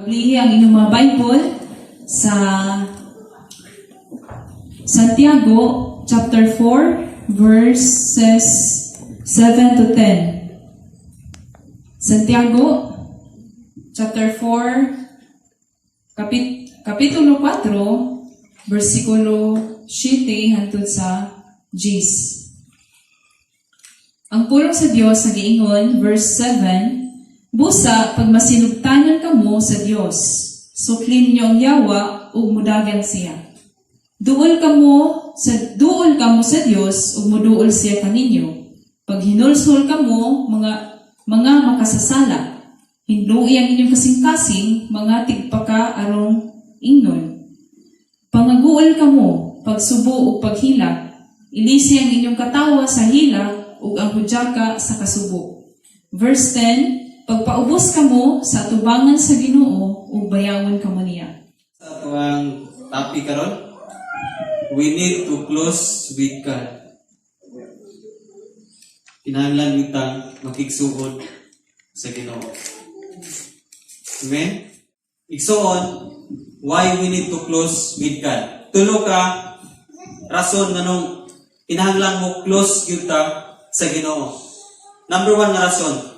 Ablihi ang inyong mga Bible sa Santiago chapter 4 verses 7 to 10. Santiago chapter 4, kapitulo 4, versikulo 7 hangtod sa 10. Ang pulong sa Dios nagiingon, verse 7, "Busa pagmasinugtanan kamo sa Dios, suklin niyo ang yawa ug mudagan siya. Duol kamo sa Dios ug muduol siya kaninyo. Paghinulsol kamo, mga makasasala. Hinlui ang inyong kasing-kasing, mga tigpaka arong ingnon. Pangaguol kamo, pagsubo ug paghilak. Ilisi ang inyong katawa sa hilak ug ang hudyaka sa kasubo." Verse 10, "Pagpaubos kamo sa atubangan sa Ginoo ug bayawon kamo niya." Sa atuang topic karon, we need to close with God. Kinahanglan kitang makigsuod sa Ginoo. Amen? Igsuon, why we need to close with God? Tulo ka rason nganong kinahanglan mo close gyud ta sa Ginoo. Number one nga rason,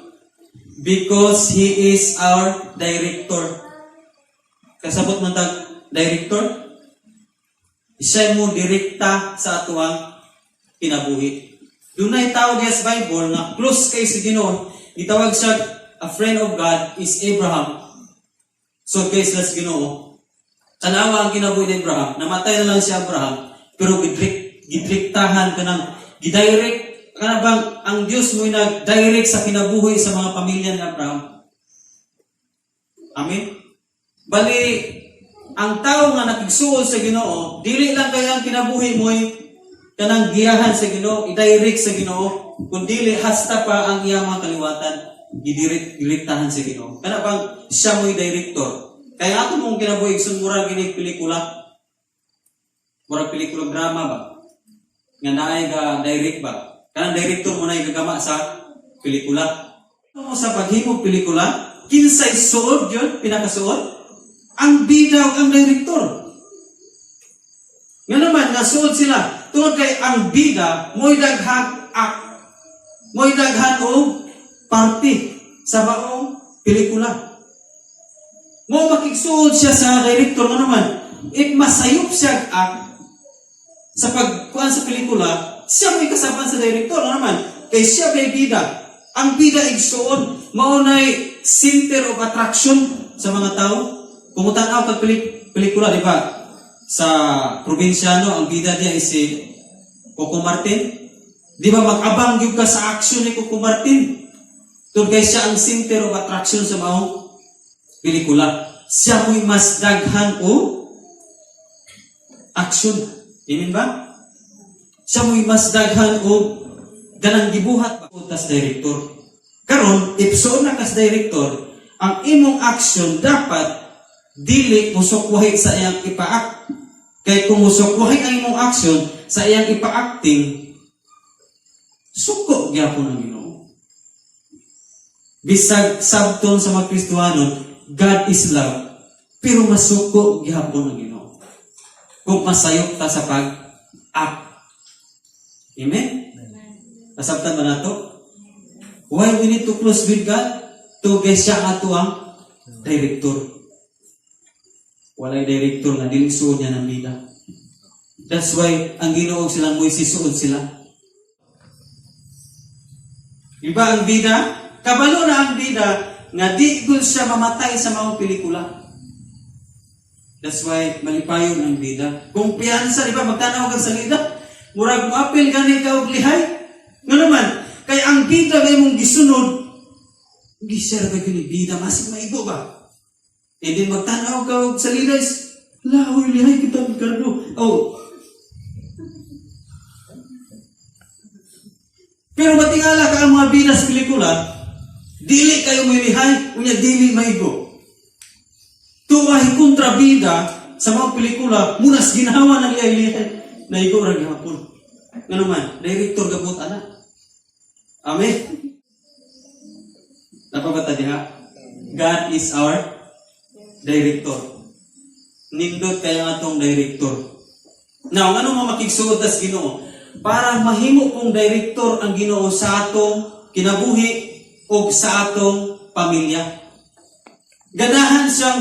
because He is our director. Kasabot man tag director? Siya mo direkta sa atuang kinabuhi. Dunay tao diya sa Bible nga close kay sa Ginoo. Gitawag siya a friend of God is Abraham. So kay sila sa Ginoo. Tanawa ang kinabuhi ni Abraham. Namatay na lang si Abraham, pero gidrektahan kanang gidirect kana bang ang Dios mo nag-direct sa kinabuhi sa mga pamilya ni Abraham. Amen. Bali, ang tao nga nakigsuod sa Ginoo, dili lang kay ang kinabuhi mo'y kanang giyahan sa Ginoo, i-direct sa Ginoo, kun dili hasta pa ang iyang mga kaliwatan, gidirect direktahan sa Ginoo. Kana bang siya mo'y director. Kaya ato mong kinabuhi igsoon murag gini pelikula. Murag pelikula, drama ba? Nga naay ga direct ba? Kanang director mo na gagama sa pelikula. Mo sa paghimo pelikula, kinsay suod yun, pinakasuod? Ang bida ug ang director. Nga naman, nga suod sila. Tungod kay ang bida, mo'y daghan act. Mo'y daghan og parte sa maong pelikula. Mo makigsuod siya sa director nga naman, if masayop siya act sa pagkuan sa pelikula, siya may kasapan sa director nga naman, kay siya may bida. Ang bida, igsuon, mao nay center of attraction sa mga tao. Kung mutanaw kag pelikula, di ba? Sa Probinsyano, ang bida niya is si Coco Martin. Di ba mag-abang gyud ka sa action ni Coco Martin? Tungod kay siya ang center of attraction sa maong pelikula. Siya mo'y mas daghan o action. Amen ba? Siya mo'y mas daghan o ganang gibuhat ba tas director. Karon, if so na kas director, ang imong action dapat dili musukwahi sa iyang ipa-act. Kay kung musukwahi ang imong action sa iyang ipa-acting, suko gyapon ang Ginoo. Bisag sabton sa mga Kristohanon, God is love, pero masuko gihapon ang Ginoo kung masayop ta sa pag-act. Amen? Nasabtan ba nato? Why we need to close with God? To kay siya ato ang director. Walay director nga dili suod niya ng bida. That's why ang Ginoo silang Moises, suod sila. Iba ang bida, kabalo na ang bida nga di gud siya mamatay sa mga pelikula. That's why malipayon ang bida. Kumpiyansa, di ba? Magtanaw kag salida. Murag mo apil gani ka og lihay. Nga naman, kay ang bida nga imong gisunod, gisir ka gini bida, masig maigo ba? And then magtanaw ka og salida is, lahoy lihay kita Ricardo. Oh. Pero matingala ka ang mga bida sa pelikula, dili kayo may lihay, unya dili maigo. Tuwahi kontrabida sa mga pelikula, munas ginawa ng lihay-lihay. Naigo ra gihapon. Ngano man, director gabot ana. Amen. Napabata diha? God is our Director. Nindot kaya ang atong director. Now, ano mo makigsuod tas Ginoo? Para mahimo kong director ang Ginoo sa atong kinabuhi o sa atong pamilya. Ganahan siyang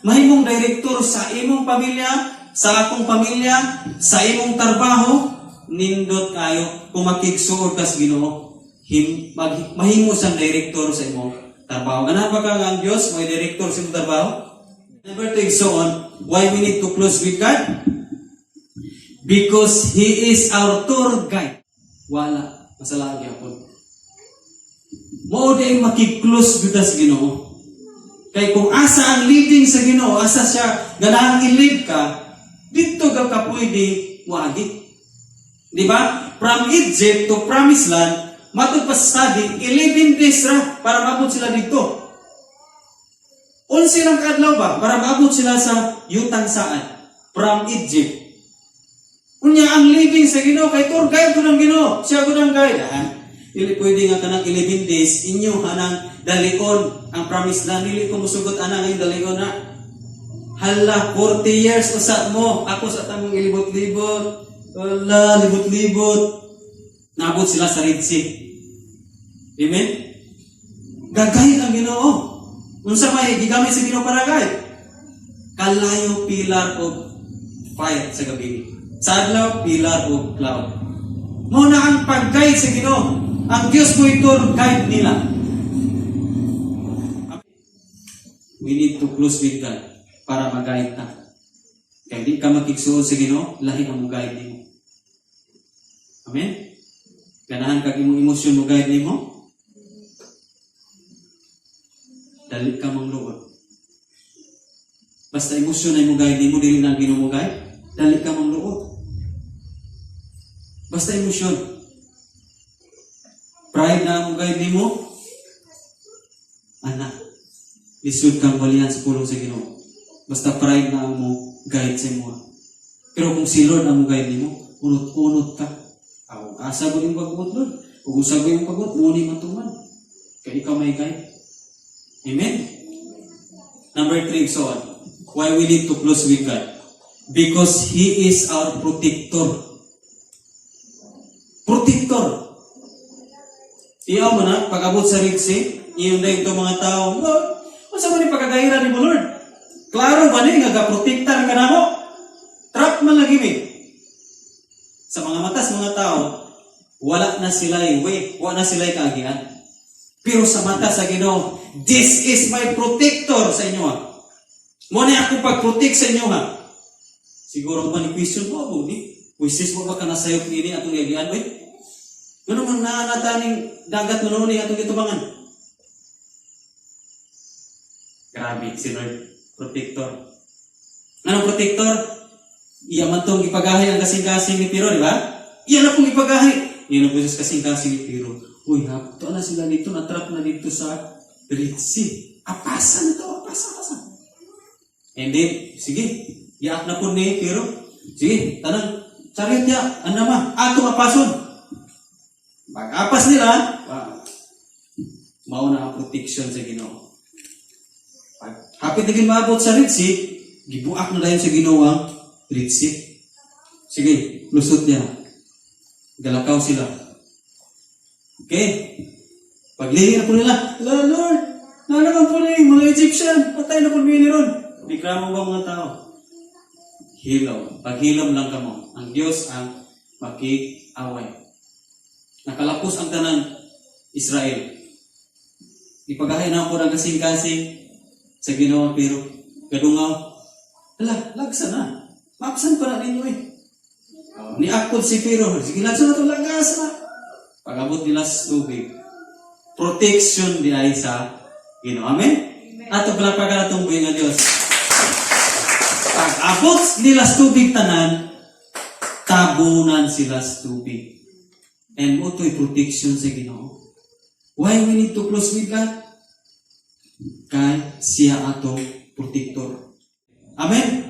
mahimong director sa imong pamilya, sa akong pamilya, sa imong trabaho, nindot kayo kung makigsuod kas Ginoo. Mahimo siyang director sa imong trabaho. Ganahan ba ka nga ang Dios may director sa imong trabaho? Number two, so on, why we need to close with God? Because He is our tour guide. Wala, masala gyapon. Mao di ay makig-close gyud sa Ginoo. Kay kung asa ang leading sa Ginoo, asa siya ganahan i-lead ka, dito ka ka pwede moagi. Di ba? From Egypt to Promised Land, matud pa sa study, 11 days ra para maabot sila dito. 11 lang kaadlaw ba para maabot sila sa yutang saad from Egypt. Unya ang leading sa Ginoo kay tour guide ko ng Ginoo. Siya ko ng guide. Ah, dili pwede nga kanang 11 days inyo hanang dalion ang Promised Land. Dili ko musugot ana ngayong dalion na. Hala, 40 years usa mo. Ako sa tamong ilibot-libot. Hala, libot-libot. Naabot sila sa Red Sea. Amen? Ga-guide ang Ginoo. Unsa may gigamit sa Ginoo para guide? Kalayo pillar of fire sa gabi. Sa adlaw, pillar of cloud. Mao na ang pag-guide sa Ginoo. Ang Diyos mo tour guide nila. We need to close with God para mag-guide ta. Kaya di ka makigsuod sa Ginoo, lahi ang mo-guide nimo. Amen? Ganahan kag imong emosyon mo guide nimo? Dali ka mang luod. Basta emosyon ay mo guide nimo, dili na ang Ginoo mo guide, dali ka mang luod. Basta emosyon. Pride na ang mo guide nimo, anak, lisod kang balihan sa pulong sa Ginoo. Basta pride na ang mo guide sa imo. Pero kung si Lord ang mo guide nimo, unot-unot ka. Ako, asa ko yung pagbuot, Lord. Ug usa ko yung pagbuot, mo ni matuman. Kay ikaw may guide. Amen? Number three, so on. Why we need to close with God? Because He is our protector. Protector. Iyaw mo na, pag-abot sa Red Sea, iyon na ito mga tao, "Lord, unsa man ni pagkagahira ni mo, Lord? Klaro ba ni nga ga-protektar ka namo? Trap man lagi mi." Sa mga matas mga tao, wala na sila way, wala na sila kaagian. Pero sa mata sa Ginoo, "This is my protector sa inyo ha. Mo na akong pag-protect sa inyo ha." Siguro ba ni question mo abo ni? Wisis mo ba ka nasayop niini atong giagian oy? Ngano man naa na taning dagat mo ni atong gitubangan? Grabe si Lord, protector. Anong protector? Iya man tong ipagahi ang kasing-kasing ni Pero, di ba? Iya na pong ipagahi. Iya na po sa kasing-kasing ni Pero. "Uy, hapto na sila dito, natrap na dito sa Red Sea. Apasan na to, apasa, apasa." And then, sige, yaak na po ni Pero. "Sige, tanang, chariot ya, ano ma, atong apason." Pag-apas nila, wow, mao na ang protection sa Ginoo. Pag hapit na maabot sa Red Sea, gibuak na dayon sa Ginoo ang Red Sea. "Sige, lusot niya." Galakaw sila. Okay. Paglihi na po nila, "Lord, Lord, na naman po ni mga Egyptian, patay na po ni ron." Reklamo ba mga tao? Hilom. Paghilom lang kamo. Ang Diyos ang makig-away. Nakalapos ang tanan Israel. Ipagahay na po ng kasing-kasing sa Ginoo, pero gadungaw. "Hala, lagsa na. Maapsan pa na ninyo eh." Oh, niakod si Pero. "Sige, lagsa na to, lagas na." Pag-abot nila sa tubig, protection di ay sa Ginoo. Amen? Ato palakpakan atong buhi nga Diyos. Pag-abot nila sa tubig tanan, tabunan sila sa tubig. And mo to'y protection sa Ginoo. Why we need to close with God? Kay siya ato protector. Amen?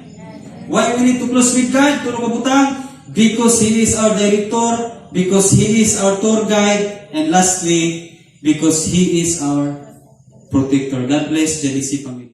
Why we need to close with God? Tulo ka butang. Because He is our director, because He is our tour guide, and lastly, because He is our protector. God bless Janice family.